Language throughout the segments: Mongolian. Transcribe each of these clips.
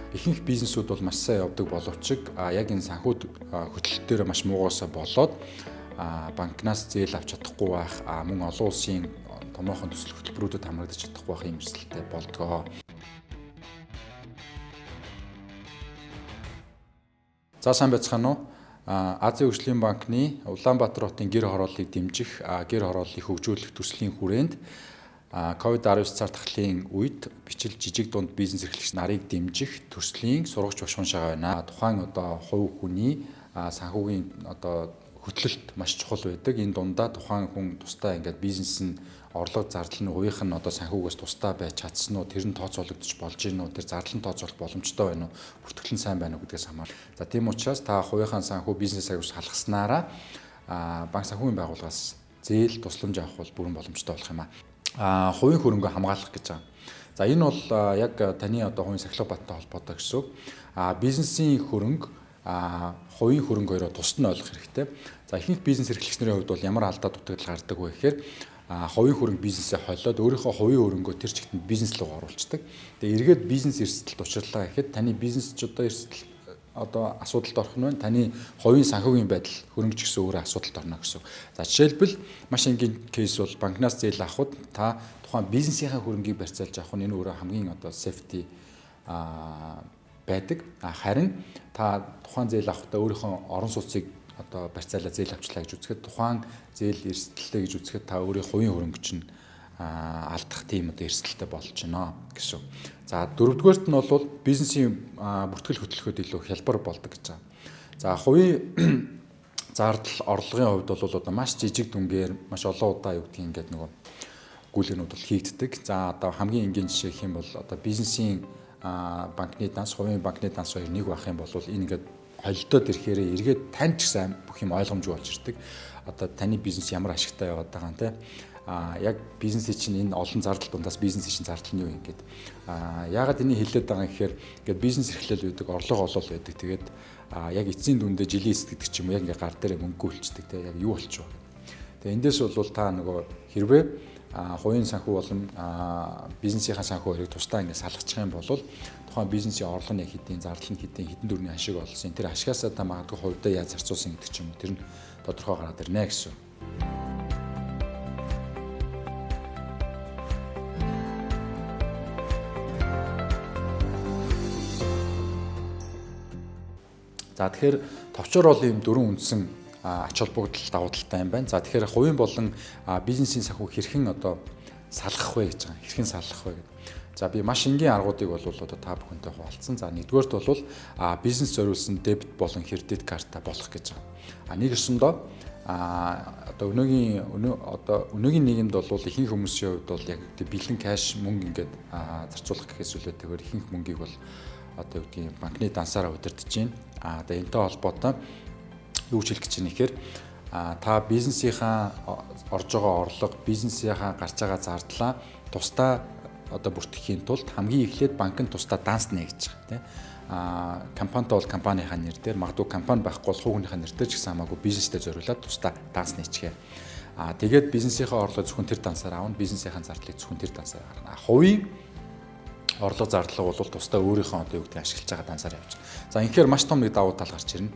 Ихэнх бизнесүүд бол маш сайн явдаг боловч яг энэ санхүү хөдлөлт дээр маш муугасаа болоод банкнаас зээл авч чадахгүй байх, мөн олон улсын томоохон төсөл хөтөлбөрүүдэд хамрагдаж чадахгүй байх юм эрсдэлтэй болдгоо. За сайн байцгаана уу? Азийн хөгжлийн банкны Улаанбаатар хотын гэр хорооллыг дэмжих, гэр хорооллыг хөгжүүлэх төслийн хүрээнд COVID-19 цар тахлын үед бичил жижиг дунд бизнес эрхлэгч нарыг дэмжих төслийн сургагч багш уншаага байна. Тухайн одоо хувь хүний санхүүгийн одоо хөтлөлт маш чухал байдаг. Энэ дундаа тухайн хүн тусдаа ингээд бизнес нь орлого зардал нь хувийнх нь одоо санхүүгээс тусдаа байж чадсан уу, тэр нь тооцоологдож болж гин үү, тэр зардал нь тооцоолох боломжтой байна уу, бүртгэл нь сайн байна уу гэдгээс хамаар. За тийм учраас та хувийнхаа санхүү бизнес аягүй салгаснараа банк санхүүгийн байгууллагаас зээл тусламж авах бол бүрэн боломжтой болох юм аа. Хувийн хөрөнгө хамгаалах гэж байгаа. За энэ бол яг таны одоо хувийн сахилга баттай холбоотой гэсэн үг. Бизнесийн хөрөнгө, хувийн хөрөнгө хоёроо тусад нь ойлгох хэрэгтэй. За ихэнх бизнес эрхлэгч нарын хувьд бол ямар алдаа дутагдал гардаг вэ гэхээр хувийн хөрөнгө бизнесээ холиод өөрийнхөө хувийн хөрөнгөө тэр чигт нь бизнес рүү оруулцдаг. Тэгээ эргээд бизнес эрсдэлд учирлаа гэхэд таны бизнес ч одоо эрсдэл одоо асуудалд орох нь байна. Таны хувийн санхүүгийн байдал хөрөнгө ч гэсэн өөрөө асуудалд орно гэсэн. За жишээлбэл маш энгийн кейс бол банкнаас зээл авахд та тухайн бизнесийнхаа хөрөнгийг барьцаалж авах нь энэ өөрөө хамгийн одоо safety байдаг. Харин та тухайн зээл авахдаа өөрийнхөө орон сууцыг одоо барьцаалаа зээл авчлаа гэж үзэхэд тухайн зээл эрсдэлтэй гэж үзэхэд та өөрийн хувийн хөрөнгө чинь алдах тийм одоо эрсдэлтэй болж байна гэсэн. За дөрөвдүгээрт нь бол бизнесийн бүртгэл хөтлөхөд илүү хялбар болдог гэж байгаа. За хувийн зардал орлогын хувьд бол одоо маш жижиг дүнгээр маш олон удаа юу гэдгийг ингээд нөгөө гүйлгэнүүд бол хийгддэг. За одоо хамгийн энгийн жишээ гэх юм бол одоо бизнесийн банкны данс, хувийн банкны данс хоёр нэг байх юм бол энэ ингээд холилдоод ирэхээрээ эргээд тань ч гэсэн бүх юм ойлгомжгүй болж ирдэг. Одоо таны бизнес ямар ашигтай яваад байгаа юм те. Яг бизнесийн чинь энэ олон зардал дундаас бизнесийн чинь зардал нь юу юм гээд. Яагаад энийг хэлээд байгаа юм гэхээр ингээд бизнес эрхлэл байдаг, орлого олол байдаг. Тэгээд яг эцсийн дүндээ жилийн эцэст гэдэг ч юм уу яг ингээд гар дээрээ мөнгө үлчдэг те. Яг юу болчих вэ? Тэгээд эндээс бол та нөгөө хэрвээ хувийн санхүү болон бизнесийнхаа санхүү хоёрыг тусдаа ингээд салгачих юм бол тухайн бизнесийн орлого нь яг хэдийн, зардал нь хэдийн, хэдэн төгрөгийн ашиг олсон. Тэр ашгаасаа та магадгүй хувьдаа яаж зарцуулсан гэдэг ч юм уу. Тэр нь тодорхой гараад ирнэ гэсэн. За тэгэхээр товчоор бол ийм дөрвөн үндсэн ач холбогдол давуу талтай юм байна. За тэгэхээр хувийн болон бизнесийн санхүү хэрхэн одоо салгах вэ гэж байгаа. Хэрхэн салгах вэ гэдэг. За би маш энгийн аргуудыг бол одоо та бүхэнтэй хуваалцсан. За нэгдүгээрт бол бизнес зориулсан дебет болон кредит карта болох гэж байгаа. Нэг ёсондоо одоо өнөөгийн нийгэмд бол ихэнх хүмүүсийн хувьд бол яг бэлэн кэш мөнгө ингээд зарцуулах гэхээс илүүтэйгээр ихэнх мөнгийг бол одоо юу гэдгийг банкны дансаараа удирдах байна. Одоо энэтэй холбоотой юу ч хэлэх гэж байна гэхээр та бизнесийнхаа орж байгаа орлого, бизнесийнхаа гарч байгаа зардлаа тусдаа одоо бүртгэхийн тулд хамгийн эхлээд банк нь тусдаа данс нэ гэж байгаа тийм. Компанитай бол компанийнхаа нэр дээр, магадгүй компани байхгүй бол хувийнхаа нэр дээр ч гэсэн хамаагүй бизнестэй зориулаад тусдаа данс нээчихье. Тэгээд бизнесийнхаа орлого зөвхөн тэр дансаар авна, бизнесийнхаа зардлыг зөвхөн тэр дансаар гаргана. Хувийн орлого зардлага бол тусдаа өөрийнхөө одоо юу гэдгийг ашиглаж байгаа дансаар явж байна. За инхээр маш том нэг давуу тал гарч ирнэ.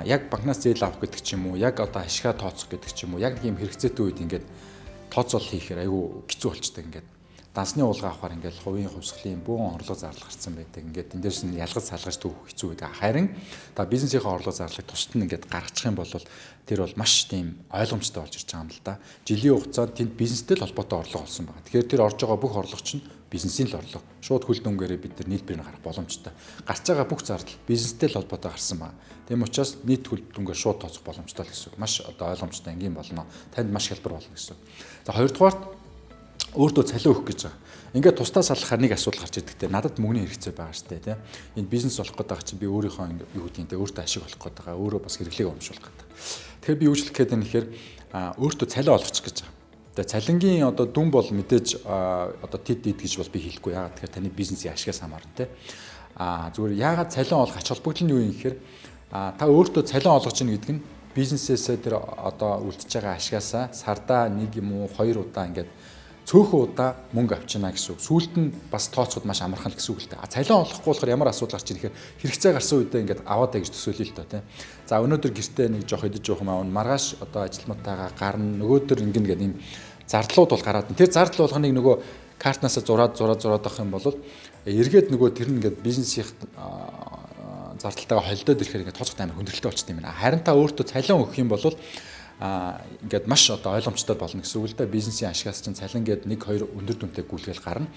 Яг банкнаас зээл авах гэдэг ч юм уу, яг одоо ашигаа тооцох гэдэг ч юм уу, яг нэг юм хэрэгцээтэй үед ингээд тооцоол хийхээр айгүй хэцүү болчтой ингээд дансны уулга авахар ингээд хувийн хувьсгалын бөөн орлого зардал гарцсан байдаг. Ингээд эндээс нь ялгаж салгаж түүх хэцүү байдаг. Харин та бизнесийнхээ орлого зардлыг тусад нь ингээд гаргачих юм бол тэр бол маш тийм ойлгомжтой болж ирж байгаа юм л да. Жилийн хугацаанд тэнд бизнестэй л холбоотой орлого олсон байгаа. Тэгэхээр тэр орж байгаа бүх орлого чинь бизнесийн л орлого. Шууд хөл дүнгээрээ бид нар нийлбэрийг гарах боломжтой. Гарч байгаа бүх зардал бизнестэй л холбоотой гарсан байна. Тийм учраас нийт хөл дүнгээр шууд тооцох боломжтой л гэсэн үг. Маш одоо ойлгомжтой энгийн болно. Танд маш хялбар болно гэсэн үг. За хоёрдугаарт өөртөө цалин өгөх гэж байгаа. Ингээд тусдаа салгахаар нэг асуудал гарч ирдэг те. Надад мөнгөний хэрэгцээ байгаа шүү дээ те. Энэ бизнес болох гээд байгаа чинь би өөрийнхөө юу гэдгийг те өөртөө ашиг олох гээд байгаа. Өөрөө бас хэрэглээг урамшуулах гээд. Тэгэхээр би юу хэлэх гээд байна гэхээр өөртөө цалин олгочих гэж байгаа. Тэгээ цалингийн одоо дүн бол мэдээж одоо тэд дид гэж бол би хэлэхгүй. Яагаад тэгэхээр таны бизнесийн ашигаас хамаарна те. Зүгээр яагаад цалин олох ач холбогдол нь юу юм гэхээр та өөртөө цалин олгож ийн гэдэг нь бизнесээсээ тэр одоо үлдчихэж байгаа ашгаасаа сардаа нэг юм уу хоёр удаа ингээд Цөөхөн удаа мөнгө авчина гэсэн үг. Сүүлд нь бас тооцоход маш амархан л гэсэн үг л дээ. А цалин олохгүй болохоор ямар асуудал гарч ирэх гэхээр хэрэгцээ гарсан үедээ ингээд аваад гэж төсөөлөе л доо, тийм. За, өнөөдөр гэртээ нэг жоох идэж явах юм аавна. Маргааш одоо ажилматайгаа гарна. Нөгөөдөр ингэнэ гэдэг ийм зардлууд бол гараад. Тэр зардал болгоныг нөгөө картнаасаа зураад зураад зураад авах юм бол эргээд нөгөө тэр нь ингээд бизнесийн зардалтайгаа холдоод ирэхээр ингээд тооцох амар хүндрэлтэй болчихсон юм байна. Харин та өөртөө цалин өгөх юм бол ингээд маш одоо ойлгомжтой болно гэсэн үг л дээ. Бизнесийн ашигаас чинь цалин гээд 1 2 өндөр дүнтэй гүйлгээл гарна.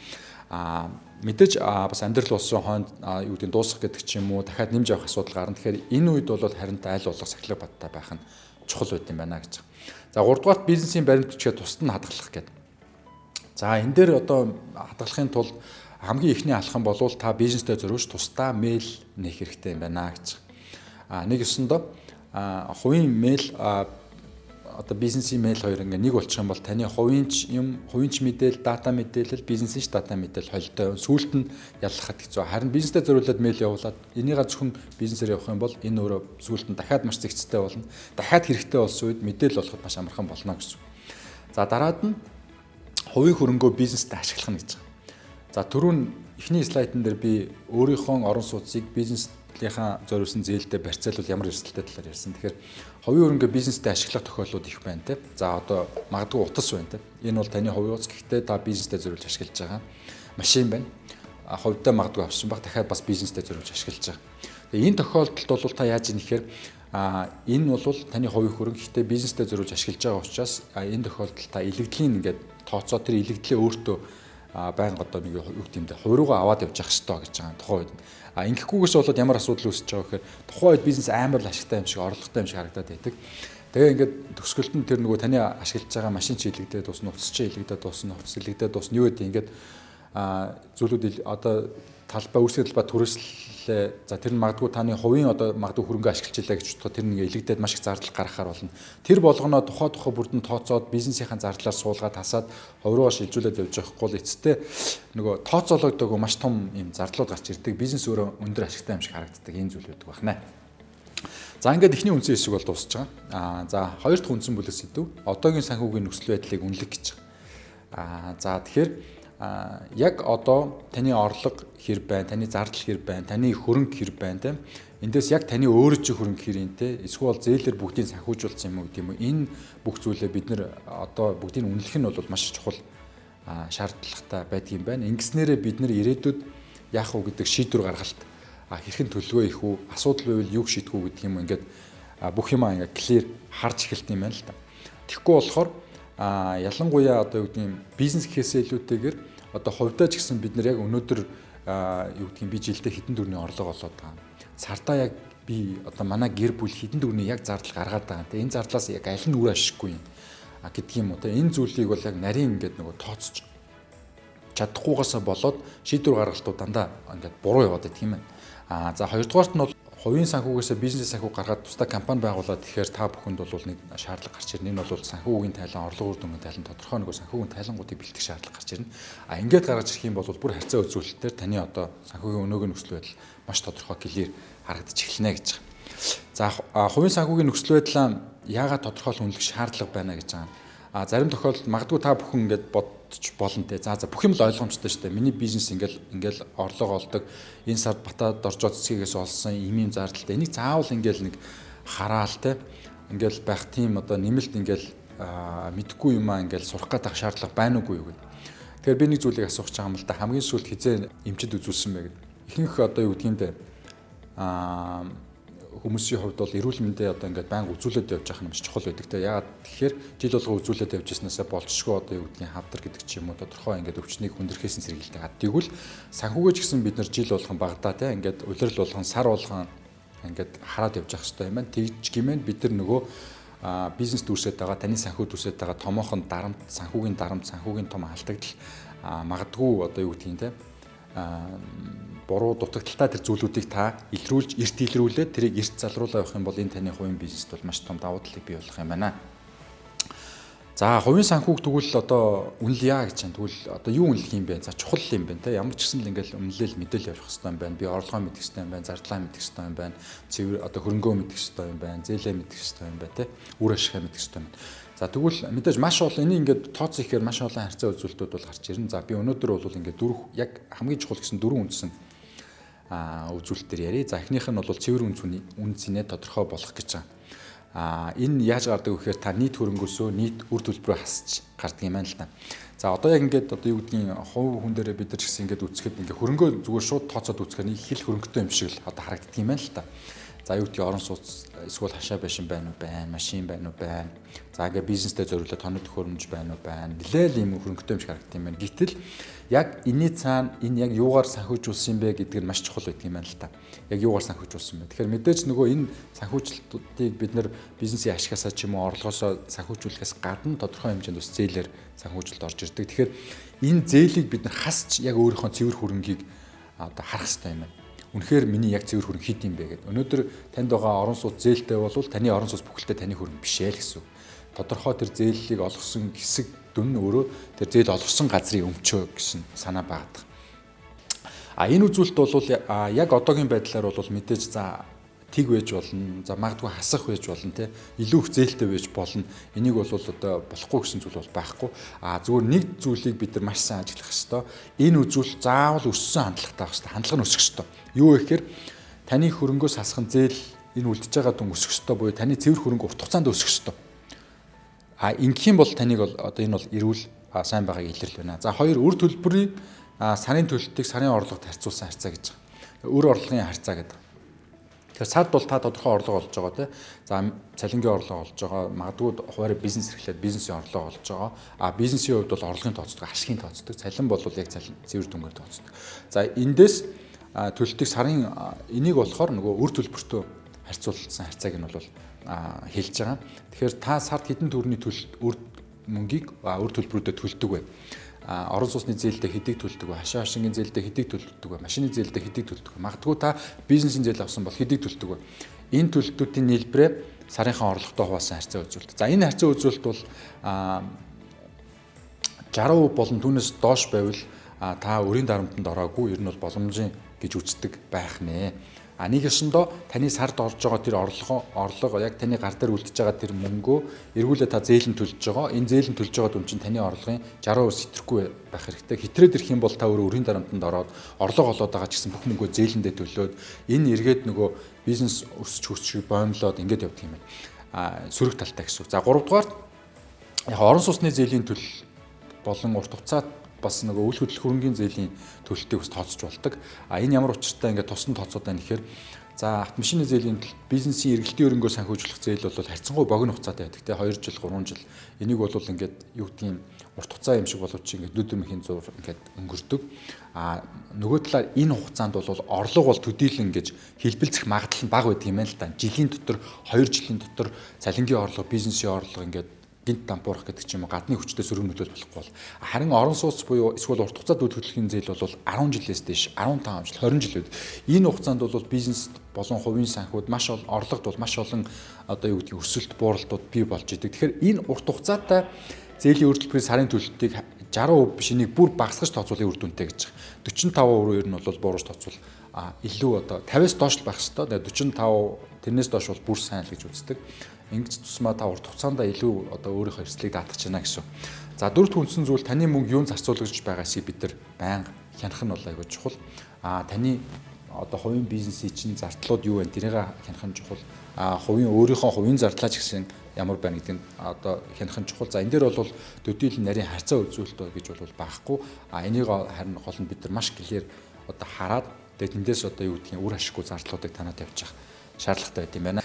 Мэдээж бас амьдрал болсон хойнд юу гэдэг дуусах гэдэг ч юм уу, дахиад нэмж авах асуудал гарна. Тэгэхээр энэ үед бол харин айл болох сахилга баттай байх нь чухал байт юм байна гэж. За, 3 дугаарт бизнесийн баримт бичгээ тусад нь хадгалах гэдэг. За, энэ дээр одоо хадгалахын тулд хамгийн эхний алхам бол та бизнестэй зориулж тусдаа мэйл нээх хэрэгтэй юм байна гэж. Нэг ёсондоо хувийн мэйл, одоо бизнесийн мэйл хоёр ингээ нэг болчих юм бол таны хувийн ч юм, хувийн ч мэдээлэл, дата мэдээлэл, бизнесийн ч дата мэдээлэл холдоо. Сүүлд нь яллахад хэцүү. Харин бизнестэй зориулаад мэйл явуулаад энийгээ зөвхөн бизнесээр явах юм бол энэ өөрөө сүүлд нь дахиад маш зэгцтэй болно. Дахиад хэрэгтэй болсон үед мэдээлэл олоход маш амархан болно гэсэн. За, дараад нь хувийн хөрөнгөө бизнестэй ашиглах нь гэж байгаа. За, түрүүн эхний слайдн дээр би өөрийнхөө орон сууцыг бизнеслийнхаа зориулсан зээлдээ барьцаалвал ямар эрсдэлтэй талаар ярьсан. Тэгэхээр хувийн хөрөнгөө бизнестэй ашиглах тохиолдлууд их байна те. За, одоо магадгүй утас байна те. Энэ бол таны хувийн утас, гэхдээ та бизнестэй зориулж ашиглаж байгаа. Машин байна. Хувьдаа магадгүй авсан баг, дахиад бас бизнестэй зориулж ашиглаж байгаа. Тэгээ энэ тохиолдолд бол та яаж ийм гэхээр энэ бол таны хувийн хөрөнгө, гэхдээ бизнестэй зориулж ашиглаж байгаа учраас энэ тохиолдолд та илэгдлийн ингээд тооцоо, тэр илэгдлээ өөртөө байнга одоо нэг юу гэдэм бэ, хувь руугаа аваад явж явах ёстой гэж байгаа тухайн үед. Ингэхгүйгээс болоод ямар асуудал үүсэж байгаа гэхээр тухайн үед бизнес амар л ашигтай юм шиг, орлоготой юм шиг харагдаад байдаг. Тэгээ ингээд төгсгөлд нь тэр нөгөө таны ашиглаж байгаа машин чи илэгдээд дуусна, утас чи илэгдээд дуусна, хувцас илэгдээд дуусна, юу гэдэг ингээд зүйлүүд одоо талбай, үүсгэн талбай түрээслээ. За, тэр нь магадгүй таны хувийн одоо магадгүй хөрөнгө ашиглаж илээ гэж бодоход тэр нэг илэгдээд маш их зардал гаргахаар болно. Тэр болгоноо тухай тухай бүрдэн тооцоод бизнесийн зардлаар суулгаад хасаад хувь руугаа шилжүүлээд явж явахгүй бол эцэстээ нөгөө тооцоологдоогүй маш том юм зардлууд гарч ирдэг. Бизнес өөрөө өндөр ашигтай юм шиг харагддаг энэ зүйл байдаг байна. За, ингээд эхний үндсэн хэсэг бол дуусч байгаа. За, хоёр дахь үндсэн бүлэг сэдэв. Одоогийн санхүүгийн нөхцөл байдлыг үнэлэх гэж байгаа. За, тэгэхээр яг одоо таны орлого хэр байна, таны зардал хэр байна, таны хөрөнгө хэр байна те. Эндээс яг таны өөрөө чи хөрөнгө хэр юм те. Эсвэл зээлэр бүгдийг санхүүжүүлсэн юм уу гэдэг юм уу. Энэ бүх зүйлээ бид нэр одоо бүгдийг үнэлэх нь бол маш чухал шаардлагатай байдаг юм байна. Ингэснээрээ бид нэр ирээдүйд яах вэ гэдэг шийдвэр гаргалт, хэрхэн төлөвлөгөө их үү, асуудал байвал юг шийдэх үү гэдэг юм, ингээд бүх юмаа ингээд clear харж эхэлт юм байна л да. Тэгэхгүй болохоор ялангуяа одоо юу гэдэг юм, бизнес гэхээсээ илүүтэйгээр одоо хувьдаа ч гэсэн бид нар яг өнөөдөр юу гэдгийг, би жилдээ хэдэн төгрөгийн орлого олоод байгаа. Сардаа яг би одоо манай гэр бүл хэдэн төгрөгийн яг зардал гаргаад байгаа. Тэ, энэ зардлаас яг аль нь үр ашиггүй юм гэдг юм уу. Тэ, энэ зүйлийг бол яг нарийн ингээд нөгөө тооцож чадахгүйгаасаа болоод шийдвэр гаргалтууд дандаа ингээд буруу яваад байдаг юм байна. За, хоёрдугаарт нь бол хувийн санхүүгээс бизнес санхүү гаргаад тусдаа компани байгуулад, тэгэхээр та бүхэнд бол нэг шаардлага гарч ирнэ. Энэ бол санхүүгийн тайлан, орлого үр дүнгийн тайлан, тодорхой нөгөө санхүүгийн тайлангуудыг бэлтгэх шаардлага гарч ирнэ. Ингээд гаргаж ирэх юм бол бүр харьцаа үзүүлэлтээр таны одоо санхүүгийн өнөөгийн нөхцөл байдал маш тодорхой, clear харагдаж эхэлнэ гэж байгаа. За, хувийн санхүүгийн нөхцөл байдлаа яагаад тодорхойлох, үнэлэх шаардлага байна гэж байгаа. Зарим тохиолдолд магадгүй та бүхэн ингээд бодож болно те. За, бүх юм л ойлгомжтой шүү дээ. Миний бизнес ингээл орлого олдог. Энэ сард Бата Доржоо цэцгээс олсон ийм зардалтай. Энийг заавал ингээл нэг хараал те. Ингээл байх тийм одоо нэмэлт ингээл мэдхгүй юм аа ингээл сурах гэдэг шаардлага байна уугүй юу гэдэг. Тэгэхээр би нэг зүйлийг асуух гэж байгаа юм л да. Хамгийн сүүлд хизээ эмчид үзүүлсэн бэ гэдэг. Ихэнх одоо юу гэдгийг дээ хүмүүсийн хувьд бол эрүүл мэндээ одоо ингээд байнга үзүүлээд явж байгаа нь маш чухал байдаг те. Яагаад тэгэхээр жил болго үзүүлээд явж ирснээсээ болцсохгүй одоо юу гэдгийг хавдар гэдэг ч юм уу, тодорхой ингээд өвчнийг хүндрэхээс нь сэргийлдэг. Тэгвэл санхүүгээ ч гэсэн бид нар жил болгон багадаа те, ингээд улирал болгон, сар болгон ингээд хараад явж явах хэрэгтэй юм байна. Тэгж гимэн бид нар нөгөө бизнес дүүрсэд байгаа, таны санхүү дүүрсэд байгаа томоохон дарамт, санхүүгийн дарамт, санхүүгийн том алдагдал, магадгүй одоо юу гэдгийг те, буруу дутагдaltaй тэр зүйлүүдийг та илрүүлж, эрт илрүүлээд тэрийг эрт залруулаа явах юм бол энэ таны хувийн бизнест бол маш том давуу талыг бий болгох юм байна. За, хувийн санхүүг тэгвэл одоо үнэлье гэж чинь. Тэгвэл одоо юу үнэлэх юм бэ? За, чухал юм байна те. Ямар ч гэсэн л ингээл үнэлээл мэдээлэл явах хэрэгтэй юм байна. Би орлогоо мэдэх хэрэгтэй юм байна, зардлаа мэдэх хэрэгтэй юм байна. Цэвэр одоо хөрөнгөө мэдэх хэрэгтэй юм байна, зээлээ мэдэх хэрэгтэй юм байна те. Үр ашгаа мэдэх хэрэгтэй юм байна. За, тэгвэл мэдээж маш олон энийг ингээд тооцох ихээр маш олон харьцаа үзүүлэлтүүд бол гарч ирнэ. За, би өнөөдөр бол ингээд дөрөв, яг хамгийн чухал гэсэн дөрвөн үндсэн үзүүлэлт дээр ярья. За, эхнийх нь бол цэвэр үнэ цэнээ тодорхой болох гэж байгаа. Энэ яаж гардаг вэ гэхээр та нийт хөрөнгөөсөө нийт үр төлбөрөө хасч гардаг юм байна л да. За, одоо яг ингээд одоо юу гэдгийг хувь хүн дээрээ бид нар ч гэсэн ингээд үзэхэд ингээд хөрөнгөө зүгээр шууд тооцоод үзэхээр нэг хэл хөрөнгөтэй юм шиг л одоо харагддаг юм байна л да. За, юу гэдгийг орон сууц эсвэл хашаа байшин байна уу, байна, машин байна уу, байна. За, ингээ бизнестэй зориулаад тоног төхөөрөмж байна уу, байна. Нилээл ийм хөрөнгөтэй юм шиг харагддаг юм байна. Гэтэл яг энэний цаана энэ яг юугаар санхүүжүүлсэн юм бэ гэдэг нь маш чухал байдаг юм байна л та. Яг юугаар санхүүжүүлсэн бэ? Тэгэхээр мэдээж нөгөө энэ санхүүжилтүүдийг бид нар бизнесийн ашигасаа ч юм уу орлогоосоо санхүүжүүлэхээс гадна тодорхой хэмжээнд бас зээлээр санхүүжилт орж ирдэг. Тэгэхээр энэ зээлийг бид нар хасч яг өөрийнхөө цэвэр хөрөнгийг одоо харах хэрэгтэй юм байна. Үнэхээр миний яг цэвэр хөрөнгө хэд юм бэ гэдэг. Өнөөдөр танд байгаа орон сууц зээлтэй бол таны орон сууц бүхэлдээ таны хөрөнгө биш ээ л гэсэн үг. Тодорхой тэр зээлийг олгосон хэсэг дүн өөрөө тэр зээл олгосон газрын өмчөө гэсэн санаа багдаг. Энэ үзүүлэлт бол яг одоогийн байдлаар бол мэдээж за тэг байж болно. За, магадгүй хасах байж болно те. Илүү их зээлтэй байж болно. Энийг бол одоо болохгүй гэсэн зүйл бол байхгүй. Зүгээр нэг зүйлийг бид нар маш сайн ажиглах ёстой. Энэ үзүүлэлт заавал өссөн хандлагатай байх ёстой. Хандлага нь өсөх ёстой. Юу вэ гэхээр таны хөрөнгөөс хасах зээл энэ үлдэж байгаа дүн өсөх ёстой буюу таны цэвэр хөрөнгө урт хугацаанд өсөх ёстой. Ингэх юм бол таныг бол одоо энэ бол эрүүл сайн байгааг илэрлэх байна. За, хоёр, үр төлбөрийн сарын төлөлтийг сарын орлогод харьцуулсан харьцаа гэж байгаа. Үр орлогын харьцаа гэдэг. Тэгэхээр сард бол та тодорхой орлого олж байгаа тий. За, цалингийн орлого олж байгаа. Магадгүй хуваарь бизнес эрхлээд бизнесийн орлого олж байгаа. Бизнесийн хувьд бол орлогын тооцдог, ашигын тооцдог. Цалин бол яг цалин цэвэр дүнгээр тооцдог. За, эндээс төлөлтийг сарын энийг болохоор нөгөө үр төлбөртөө харьцуулсан харьцааг нь бол хэлж байгаа. Тэгэхээр та сард хэдэн төгрөгийн төлөлт үр мөнгийг үр төлбөрүүдэд төлдөг вэ? Орон сууцны зээлдээ хэдийг төлдөг вэ? Хашаа хашингийн зээлдээ хэдийг төлдөг вэ? Машины зээлдээ хэдийг төлдөг вэ? Магадгүй та бизнесийн зээл авсан бол хэдийг төлдөг вэ? Энэ төлөлтүүдийн нийлбэрээ сарынхаа орлоготой хуваасан харьцаа үзүүлэлт. За, энэ харьцаа үзүүлэлт бол 60% болон түүнээс доош байвал та өрийн дарамтанд ороогүй, ер нь бол боломжийн гэж үздэг байх нэ. Нэг ёсондоо таны сард орж байгаа тэр орлого яг таны гар дээр үлдэж байгаа тэр мөнгөө эргүүлээ та зээлэн төлж байгаа. Энэ зээлэн төлж байгаа дүн чинь таны орлогын 60% хэтрэхгүй байх хэрэгтэй. Хэтрээд ирэх юм бол та өөрөө өрийн дарамтанд ороод орлого олоод байгаа ч гэсэн бүх мөнгөө зээлэндээ төлөөд энэ эргээд нөгөө бизнес өсч хөрч боомлоод ингээд явдаг юм байна. Сөрөг талтай гэсэн. За, 3 дугаар яг орон сууцны зээлийн төлөл болон урт хугацаат бас нөгөө үйл хөдлөх хөрөнгийн зээлийн төлөлтийг бас тооцож болдог. Энэ ямар учиртай ингээд тусдан тооцоод байна гэхээр за, автомашины зээлийн төлөлт, бизнесийн эргэлтийн өрөнгөө санхүүжүүлэх зээл бол харьцангуй богино хугацаатай байдаг те, 2 жил, 3 жил. Энийг бол ингээд юу гэдгийг урт хугацаа юм шиг боловч ингээд нүд өмхийн зур ингээд өнгөрдөг. Нөгөө талаар энэ хугацаанд бол орлого бол төдийлөн гэж хэлбэлзэх магадлал нь бага байдаг юм байна л да. Жилийн дотор, 2 жилийн дотор цалингийн орлого, бизнесийн орлого ингээд гинт дампуурах гэдэг ч юм уу гадны хүчтэй сөрөг нөлөөлөл болохгүй бол харин орон сууц буюу эсвэл урт хугацаанд үйл хөдлөхийн зээл бол 10 жилээс дээш, 15 жил, 20 жил үед энэ хугацаанд бол бизнес болон хувийн санхүүд маш орлогод бол маш олон одоо юу гэдгийг өсөлт бууралтууд бий болж идэг. Тэгэхээр энэ урт хугацаатай зээлийн үр төлбөрийн сарын төлөлтийг 60% биш, энийг бүр багасгаж тооцоолын үр дүнтэй гэж байгаа. 45% ер нь бол буурж тооцвол илүү одоо 50-аас доош л байх хэвээр. Тэгээ 45, тэрнээс доош бол бүр сайн л гэж үздэг. Ингэж тусмаа та урт хугацаанд илүү одоо өөрийнхөө эрсдлийг даатгах байна гэсэн. За, дөрөвт үндсэн зүйл, таны мөнгө юун зарцуулагдж байгаасыг бид нар байнга хянах нь бол айгүй чухал. Таны одоо хувийн бизнесийн чинь зардлууд юу вэ? Тэрийг хянах нь чухал. Хувийн өөрийнхөө хувийн зардлаа ч гэсэн ямар байна гэдэг нь одоо хянах нь чухал. За, энэ дээр бол төдийлөн нарийн харьцаа үзүүлэлт гэж бол байхгүй. Энийг харин гол нь бид нар маш гэлээр одоо хараад тэгээд тэндээс одоо юу гэдгийг үр ашиггүй зардлуудыг танаа тавьчих шаардлагатай байт юм байна.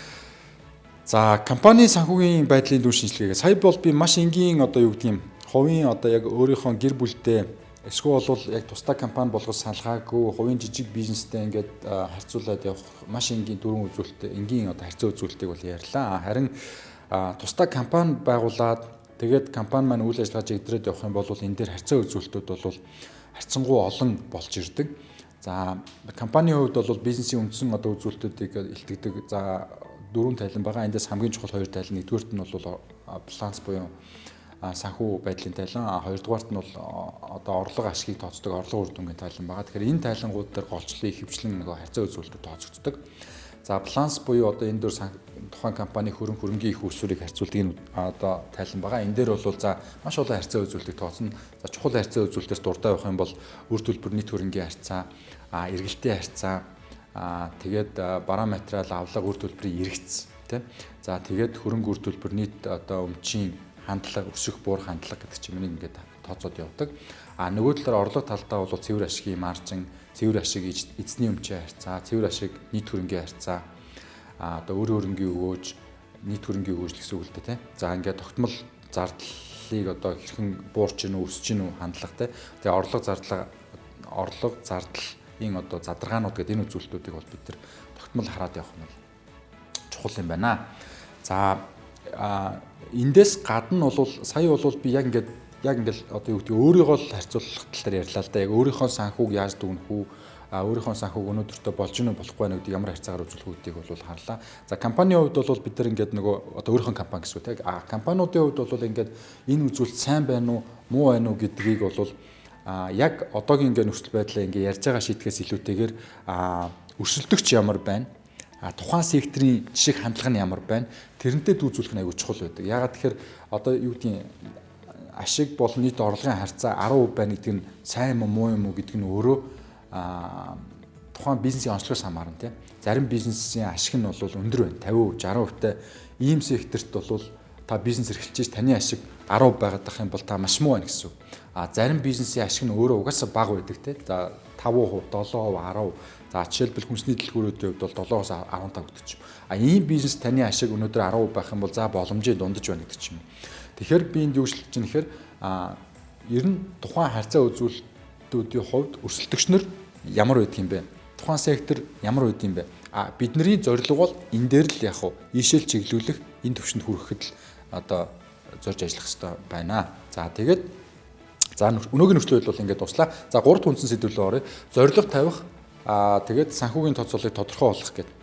За, компани санхүүгийн байдлын дүн шинжилгээгээ сая бол би маш энгийн одоо юу гэдгийг хувийн одоо яг өөрийнхөө гэр бүлтэй эсвэл бол яг тусдаа компани болгож салгаагүй хувийн жижиг бизнестэй ингээд харьцуулаад явах маш энгийн дөрвөн үзүүлэлттэй энгийн одоо харьцаа үзүүлэлтийг бол ярьлаа. Харин тусдаа компани байгуулад тэгээд компани маань үйл ажиллагаа жигдрээд явах юм бол энэ дээр харьцаа үзүүлэлтүүд бол харьцангуй олон болж ирдэг. За, компанийн хувьд бол бизнесийн үндсэн одоо үзүүлэлтүүдийг илтгэдэг. За, дөрвөн тайлан байгаа. Эндээс хамгийн чухал хоёр тайлан. Нэгдүгээрт нь бол баланс буюу санхүү байдлын тайлан, хоёрдугаарт нь бол одоо орлого ашигыг тооцдог орлого үр дүнгийн тайлан байгаа. Тэгэхээр энэ тайлангууд дээр голчлон ихэвчлэн нөгөө харьцаа үзүүлэлтүүд тооцогддог. За, баланс буюу одоо энэ дөр тухайн компани хөрөнгө, хөрөнгийн их үүсвэрийг харьцуулдаг энэ одоо тайлан байгаа. Энэ дээр бол за маш олон харьцаа үзүүлдэг тооцно. За, чухал харьцаа үзүүлэлтээс дуртай явах юм бол үр төлбөр, нийт хөрөнгийн харьцаа, эргэлтийн харьцаа, тэгээд бараа материал авлага, үр төлбөрийн эргэц тий. За, тэгээд хөрөнгө, үр төлбөр, нийт одоо өмчийн хандлага, өсөх буурах хандлага гэдэг чинь миний ингээд тооцоод явдаг. А нөгөө талаар орлого талдаа бол цэвэр ашигын маржин, цэвэр ашиг, эзний өмчийн харьцаа, цэвэр ашиг, нийт хөрөнгийн харьцаа, одоо өөр хөрөнгийн өгөөж, нийт хөрөнгийн өгөөж гэсэн үг л дээ, тий. За, ингээд тогтмол зардлыг одоо хэрхэн буурч гин үү, өсөж гин үү хандлага, тий. Тэгээ орлого зардлын одоо задаргаанууд гэдэг энэ үзүүлэлтүүдийг бол бид нар тогтмол хараад явах нь бол чухал юм байна. За, эндээс гадна бол сая бол би яг ингээд одоо юу гэдэг, өөрийгөө л харьцуулах тал дээр ярьлаа л да. Яг өөрийнхөө санхүүг яаж дүгнэх үү? Өөрийнхөө санхүүг өнөөдөртөө болж гинэ болохгүй байна гэдгийг ямар харьцаагаар үзүүлэх үү гэдгийг бол харлаа. За, компанийн хувьд бол бид нар ингээд нөгөө одоо өөрийнхөө компани гэсэн үг тийм. Компаниудын хувьд бол ингээд энэ үзүүлэлт сайн байна уу, муу байна уу гэдгийг бол яг одоогийн ингээд нөхцөл байдлаа ингээд ярьж байгаа шийтгэхээс илүүтэйгээр өрсөлдөгч ямар байна, тухайн секторын жишг хандлага нь ямар байна, тэрнтэй дүүцүүлэх нь аягүй чухал байдаг. Яагаад тэгэхээр одоо юу гэдгийг ашиг болон нийт орлогын харьцаа 10% байна гэдэг нь сайн юм уу, муу юм уу гэдэг нь өөрөө тухайн бизнесийн онцлогоос хамаарна, тийм. Зарим бизнесийн ашиг нь бол өндөр байна. 50%, 60% тай ийм секторт бол та бизнес эрхэлж, таны ашиг 10% байгаад байх юм бол та маш муу байна гэсэн үг. А зарим бизнесийн ашиг нь өөрөө угаасаа бага байдаг, тийм. За, 5%, 7%, 10%. За, жишээлбэл хүнсний дэлгүүрүүдийн хувьд бол 7-оос 15 гэдэг ч юм. А ийм бизнес таны ашиг өнөөдөр 10% байх юм бол за боломжийн дундаж байна гэдэг ч юм. Тэгэхээр би энд юу хэлж чинь гэхээр ер нь тухайн харьцаа үзүүлэлтүүдийн хувьд өрсөлдөгч нар ямар байдаг юм бэ? Тухайн сектор ямар байдаг юм бэ? А бидний зорилго бол энэ дээр л яг хуу ийшэл чиглүүлэх, энэ төвшөнд хүрэхэд л одоо зорж ажиллах хэрэгтэй байна. За, тэгээд за өнөөгийн нөхцөл байдал бол ингээд дуслаа. За, гурав дахь үндсэн сэдэв рүү оръё. Зорилго тавих, тэгээд санхүүгийн тооцоолыг тодорхой болгох гэдэг.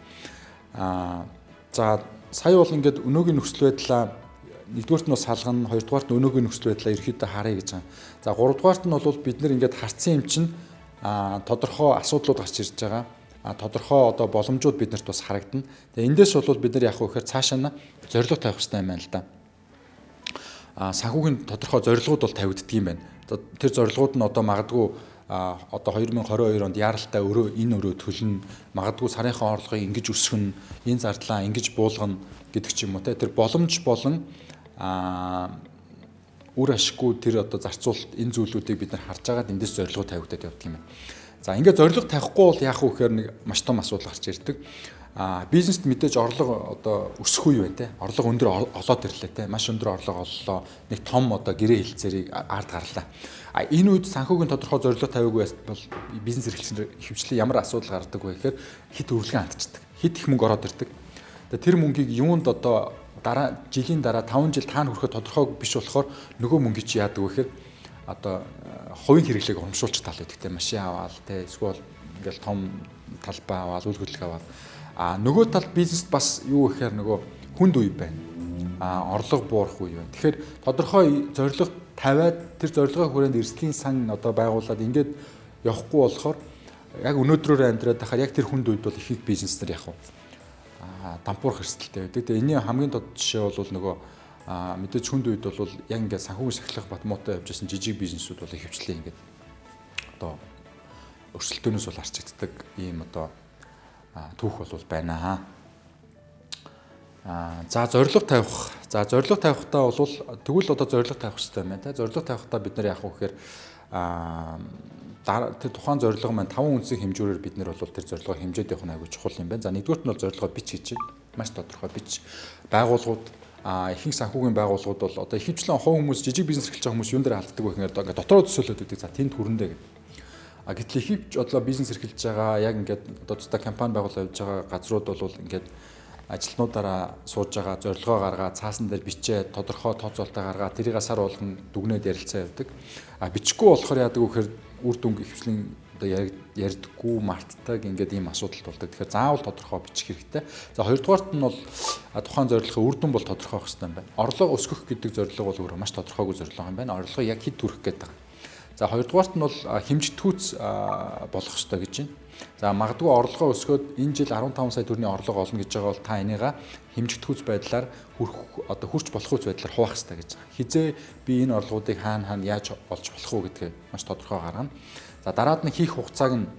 За, сая бол ингээд өнөөгийн нөхцөл байдлаа нэгдүгээрт нь салгана, хоёрдугаарт нь өнөөгийн нөхцөл байдлаа ерөөхдөө харъя гэж байгаа. За, гуравдугаарт нь бол бид нар ингээд харцсан юм чинь тодорхой асуудлууд гарч ирж байгаа. Тодорхой одоо боломжууд биднэрт бас харагдана. Тэгээ эндээс бол бид нар яг вэ гэхээр цаашаа нь зорилго тавих хэрэгтэй юм байна л да. Санхүүгийн тодорхой зорилгууд бол тавигддаг юм байна. Тэр зорилгууд нь одоо магадгүй одоо 2022 онд яаралтай өрөө энэ өрөө төлнө, магадгүй сарынхаа орлогыг ингэж өсгөнө, энэ зардлаа ингэж буулгана гэдэг ч юм уу те. Тэр боломж болон үр ашиггүй тэр одоо зарцуулалт, энэ зүйлүүдийг бид нар харж агаад эндээс зорилго тавигдаад явдаг юм байна. За, ингээд зорилго тавихгүй бол яах вэ гэхээр нэг маш том асуудал гарч ирдэг. Бизнест мэдээж орлого одоо өсөх үе байна те. Орлого өндөр олоод ирлээ те. Маш өндөр орлого оллоо. Нэг том одоо гэрээ хэлцээрийг ард гарлаа. А энэ үед санхүүгийн тодорхой зорилго тавиагүй бол бизнес эрхлэгчдэр ихэвчлэн ямар асуудал гардаг вэ гэхээр хэт өвлгөн хандчихдаг. Хэт их мөнгө ороод ирдэг. Тэгээ тэр мөнгийг юунд одоо дараа жилийн дараа 5 жил таана хүрэхэд тодорхой биш болохоор нөгөө мөнгийг чи яадаг вэ гэхээр одоо хувийн хэрэглээг урамшуулчих тал байдаг те, машин аваал те, эсвэл ингээл том талбай аваал, үл хөдлөх аваал. А нөгөө талд бизнест бас юу гэхээр нөгөө хүнд үе байна. Орлого буурах үе байна. Тэгэхээр тодорхой зорилго тавиад тэр зорилгын хүрээнд эрсдлийн сан одоо байгуулад ингээд явахгүй болохоор яг өнөөдрөөр амьдраад байхаар яг тэр хүнд үед бол их их бизнес нар яг дампуурах эрсдэлтэй байдаг. Тэгээ энэний хамгийн дод жишээ бол нөгөө мэдээж хүнд үед бол яг ингээд санхүүгийн сахилах бат муутай явж байсан жижиг бизнесүүд бол ихэвчлэн ингээд одоо өрсөлдөөнөөс бол арчигддаг ийм одоо түүх бол байна. За, зорилго тавих. За, зорилго тавихтаа бол тэгвэл одоо зорилго тавих хэрэгтэй юм байна те. Зорилго тавихтаа бид нар яах вэ гэхээр тэр тухайн зорилго маань таван үндсэн хэмжүүрээр бид нар бол тэр зорилгоо хэмжээд явах нь аягүй чухал юм байна. За, нэгдүгээрт нь бол зорилгоо бич гэж маш тодорхой бич. Байгууллагууд, ихэнх санхүүгийн байгууллагууд бол одоо ихэвчлэн хувь хүмүүс, жижиг бизнес эрхэлж байгаа хүмүүс юун дээр алддаг вэ гэхээр ингээд дотроо төсөөлөд байдаг. За, тэнд хүрэндээ гэдэг. А гэтэл ихэвч одоо бизнес эрхэлж байгаа, яг ингээд одоо тусдаа компани байгуулаад явж байгаа газрууд бол ингээд ажилтнуудаараа сууж байгаа, зорилгоо гаргаа, цаасан дээр бичээ, тодорхой тооцоолтоо гаргаа, тэрийг сар болгон дүгнээд ярилцаа явдаг. А бичихгүй болохоор яадаг вэ гэхээр үр дүнг ихэвчлэн одоо ярьдаггүй, мартдаг, ингээд ийм асуудал болдог. Тэгэхээр заавал тодорхой бичих хэрэгтэй. За, хоёрдугаарт нь бол тухайн зорилгын үр дүн бол тодорхой байх хэрэгтэй юм байна. Орлого өсгөх гэдэг зорилго бол өөрөө маш тодорхойгүй зорилго юм байна. Орлогыг яг хэд хүрэх гээд байгаа. За, хоёрдугаарт нь бол хэмжигдэхүйц болох ёстой гэж байна. За, магадгүй орлогоо өсгөөд энэ жил 15 сая төгрөгийн орлого олно гэж байгаа бол та энийга хэмжигдэхүйц байдлаар хүрэх, одоо хүрч болох үз байдлаар хуваах ёстой гэж байгаа. Хизээ би энэ орлогоодыг хаана хаана яаж олж болох уу гэдгээ маш тодорхой гаргана. За, дараад нь хийх хугацааг нь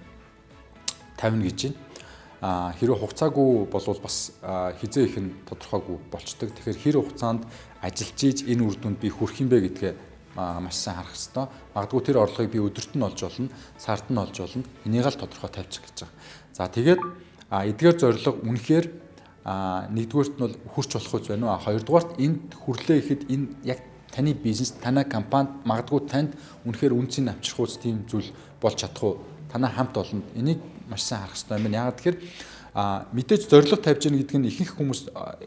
тавина гэж байна. Хэрвээ хугацаагүй болвол бас хизээ их нь тодорхойгүй болчдөг. Тэгэхээр хэр хугацаанд ажиллаж ийж энэ үр дүнд би хүрэх юм бэ гэдгээ маш сайн харах хэрэгтэй. Магадгүй тэр орлогыг би өдөрт нь олж болно, сард нь олж болно. Энийг л тодорхой тавьчих гэж байгаа. За, тэгээд эдгээр зорилго үнэхээр нэгдүгээрт нь бол хүрч болох үз байна уу? Хоёрдугаарт энд хүрлээ гэхэд энэ яг таны бизнес, танай компанид, магадгүй танд үнэхээр үнцийг авчрах үз тийм зүйл болж чадах уу? Танай хамт олонд энийг маш сайн харах хэрэгтэй юм байна. Яагаад тэгэхээр мэдээж зорилго тавьж гин гэдэг нь ихэнх хүмүүс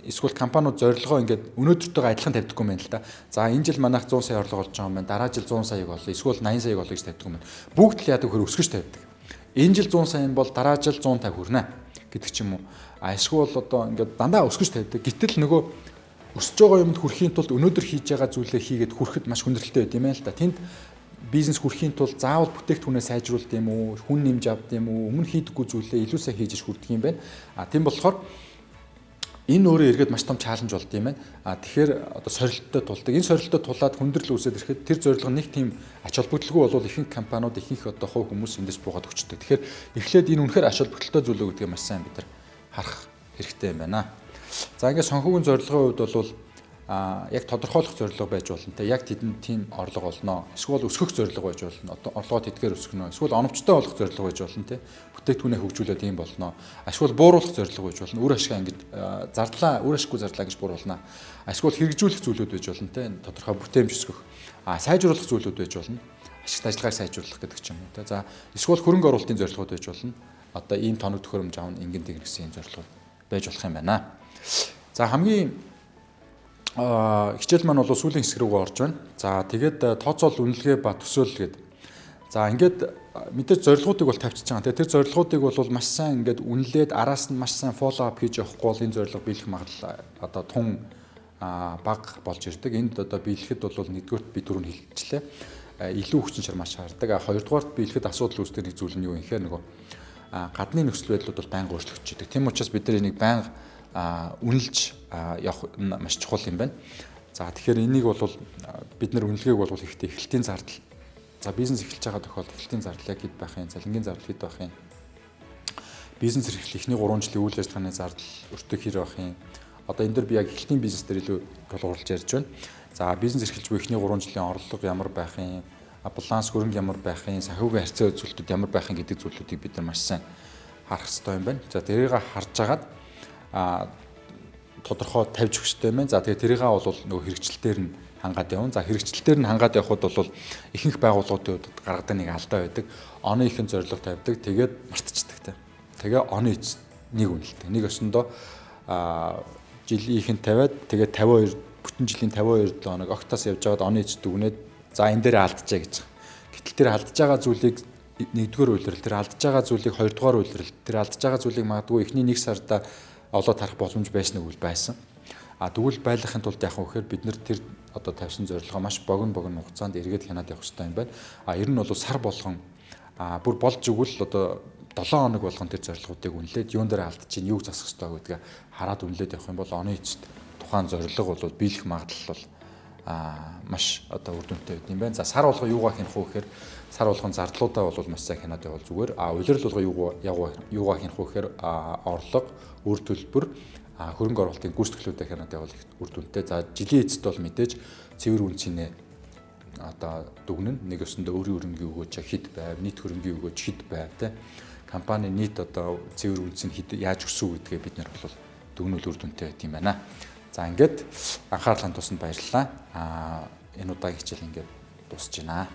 эсвэл компаниуд зорилгоо ингээд өнөөдөртөөгөө адилхан тавьдаггүй юм байна л да. За, энэ жил манайх 100 сая орлого олж байгаа юм байна. Дараа жил 100 саяг олно. Эсвэл 80 саяг олно гэж тавьдаг юм байна. Бүгд л яадаг хөр өсгөж тавьдаг. Энэ жил 100 сая юм бол дараа жил 150 хүрнэ гэдэг ч юм уу. А эсвэл одоо ингээд дандаа өсгөж тавьдаг. Гэтэл нөгөө өсөж байгаа юмд хүрэхийн тулд өнөөдөр хийж байгаа зүйлээ хийгээд хүрэхэд маш хүндрэлтэй байд юм байна л да. Тэнд бизнес хүрэхийн тулд заавал бүтээгдэхүүнээ сайжруулд юм уу, хүн нэмж авд юм уу, өмнө хийдэггүй зүйлээ илүү сайн хийж хүрдэг юм байна. А тийм болохоор энэ өөрөө эргээд маш том challenge болд юм байна. А тэгэхээр одоо сорилттой тулдаг. Энэ сорилттой тулаад хүндрэл үүсээд ирэхэд тэр зорилго нэг тийм ач холбогдолгүй болвол ихэнх компаниуд, ихэнх одоо хувь хүмүүс эндээс буугаад өгчдөг. Тэгэхээр эхлээд энэ үнэхээр ач холбогдолтой зүйл үү гэдгийг маш сайн бид нар харах хэрэгтэй юм байна. За, ингээд санхүүгийн зорилгын хувьд бол яг тодорхойлох зорилго байж болно те, яг тэдэнд тийм орлого олно. Эсвэл өсгөх зорилго байж болно. Одоо орлогоо тэдгээр өсгөнө. Эсвэл оновчтой болох зорилго байж болно те. Бүтээгдэхүүнээ хөгжүүлээд тийм болно. Эсвэл бууруулах зорилго байж болно. Үр ашгаа ингэж зардлаа, үр ашиггүй зардлаа гэж бууруулна. Эсвэл хэрэгжүүлэх зүйлүүд байж болно те. Тодорхой бүтээмж өсгөх. Сайжруулах зүйлүүд байж болно. Ашигт ажиллагааг сайжруулах гэдэг ч юм уу те. За, эсвэл хөрөнгө оруулалтын зорилгууд байж болно. Одоо ийм тоног төхөөрөмж аавна, ингэн тэгнэ гэсэн ийм зорилгууд байж болох юм байна. За, хамгийн хичээл маань бол сүүлийн хэсэг рүү орж байна. За, тэгээд тооцоол, үнэлгээ ба төсөөлөл гэдэг. За, ингээд мэдээж зорилгоодыг бол тавьчихж байгаа. Тэгээд тэр зорилгоодыг бол маш сайн ингээд үнэлээд, араас нь маш сайн follow up хийж явахгүй бол энэ зорилго биелэх магадлал одоо тун бага болж ирдэг. Энд одоо биелэхэд бол нэгдүгээрт би түрүүн хэлчихлээ. Илүү хүчин чармаа шаарддаг. Хоёрдугаарт биелэхэд асуудал үүсдэг нэг зүйл нь юу юм гэхээр нөгөө гадны нөхцөл байдлууд бол байнга өөрчлөгдөж идэг. Тийм учраас бид нар энийг байнга үнэлж явах маш чухал юм байна. За, тэгэхээр энийг бол бид нар үнэлгээг бол ихтэй эхлэлтийн зардал. За, бизнес эхэлж байгаа тохиолдолд эхлэлтийн зардал яг хэд байх юм, цалингийн зардал хэд байх юм. Бизнес эрхлэх эхний 3 жилийн үйл ажиллагааны зардал өртөг хэр байх юм. Одоо энэ дэр би яг эхлэлтийн бизнес дээр илүү тулгуурлаж ярьж байна. За, бизнес эрхэлж буй эхний 3 жилийн орлого ямар байх юм, баланс, хөрөнгө ямар байх юм, санхүүгийн харьцаа үзүүлэлтүүд ямар байх юм гэдэг зүйлүүдийг бид нар маш сайн харах хэрэгтэй юм байна. За, тэрийг харж агаад тодорхой тавьж өгөх хэрэгтэй юм байна. За, тэгээ тэрийг бол нөгөө хэрэгжилтээр нь хангаад явна. За, хэрэгжилтээр нь хангаад явхад бол ихэнх байгууллагуудын хувьд гаргадаг нэг алдаа байдаг. Оны ихэнх зорилго тавьдаг. Тэгээд мартчихдаг те. Тэгээ оны эцэст нэг үнэлдэг. Нэг өсөндөө жилийн ихэнд тавиад, тэгээд 52, бүтэн жилийн 52 7 хоног огтоос явж байгаад оны эцэст дүгнээд, за, энэ дээр алдчихъя гэж. Гэтэл тэр алдж байгаа зүйлийг нэгдүгээр улирал, тэр алдж байгаа зүйлийг хоёрдугаар улирал, тэр алдж байгаа зүйлийг магадгүй эхний нэг сарда олоод харах боломж байсан нэг үл байсан. А тэгвэл байлгахын тулд яах вэ гэхээр бид нар тэр одоо тавьсан зорилгоо маш богино богино хугацаанд эргээд хянаад явах хэрэгтэй юм байна. А ер нь бол сар болгон, бүр болж өгвөл одоо 7 хоног болгон тэр зорилгоодыг үнэлээд, юун дээр алдчихээн, юуг засах хэрэгтэй гэдгээ хараад үнэлээд явах юм бол оны эцэст тухайн зорилго бол биелэх магадлал бол маш одоо үр дүнтэй байд юм байна. За, сар болго юугаа хянах вэ гэхээр сар болгон зардлуудаа бол маш сайн хянаад явбал зүгээр. А улирал болго юугаа юугаа хянах вэ гэхээр орлого, үр төлбөр, хөрөнгө оруулалтын гүйцэтгэлүүдээ хянаад явбал их үр дүнтэй. За, жилийн эцэст бол мэдээж цэвэр үнцийнэ одоо дүгнэн, нэг өсөндөө өөрийн хөрөнгийн өгөөж хэд байв, нийт хөрөнгийн өгөөж хэд байв те. Компани нийт одоо цэвэр үнц нь хэд, яаж өсөв гэдгээ бид нар бол дүгнүүл үр дүнтэй байт юм байна. За, ингээд анхаарал хандуулсанд баярлалаа. Энэ удаагийн хичээл ингээд дуусч байна.